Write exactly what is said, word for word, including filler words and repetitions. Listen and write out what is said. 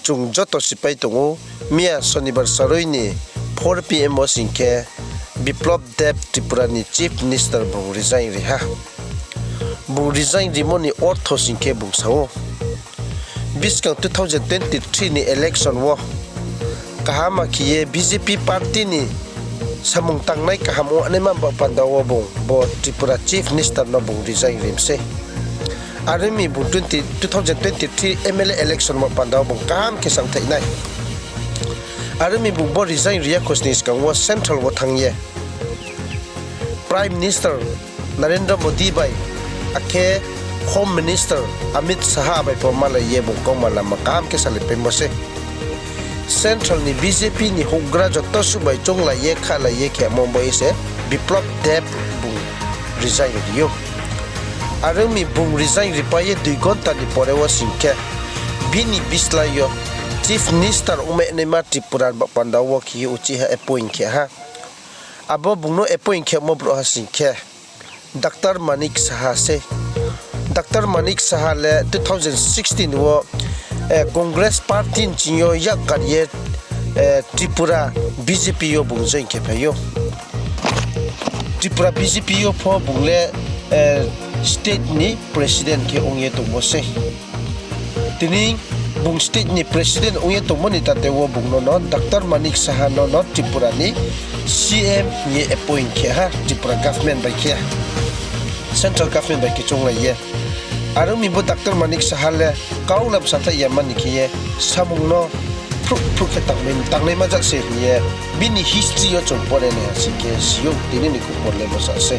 Chung joto sipai tong ou, miya Sonibar sarui ni four P M wo sing khe Biplab Deb Tripura ni Chief Minister bung resign ri ha. Bung resign rimo ni ortho sing khe bung sa ou, buskang two thousand twenty three ni election wo kaham khe ye B J P party ni samung tangnai kaham ongnaima ba panda wo bung bo Tripura Chief Minister no bung resign ri mi sei. Are ong mi bung twenty, two thousand twenty three M L A election ba panda wo bung kaham khe samthaih nai. Are ong mi bung bo resign ri ya khosning skang wo central wo thanng ye Prime Minister Narendra Modi bai, akhe Home Minister Amit Shah bai pho malai ye bung kauma lama kaham khe salaipaimo sei. Central ni B J P ni houhgra joto suh bai chounglai ye khalai ye khemo bai se Biplab Deb bung resign ri ou. Are ong mi bung resign ripai ye dui ghonta ni pore wo sing khe bini bislái yo Chief Minister ongmai naima Tripura ba panda wo khe ye uchih ha appoint khe ha. Abo bung no appoint khemo brouhha sing khe Doctor Manik Saha sei. Doctor Manik Saha le two thousand sixteen wo Congress party ni ching yo yak kar ye Tripura B J P yo bung join khe phai ou. Tripura B J P yo pho bung le state ni president khe ong ye tongmo sei. Tini bung state ni president ong ye tongmo ni tate wo bung no no Doctor Manik Saha no no Tripura ni C M hing ye appoint khe ha Tripura government bai khe, central government bai khe chounglai ye. Are ong mi bo Doctor Manik Saha le kau lam sathaih ya mani khe ye samung no phruh phruh khe tangnai, tangnaima ja se hing ye bini history yo chung pore nai ha sing khe si ou, tini ni khupor le bo sa sei.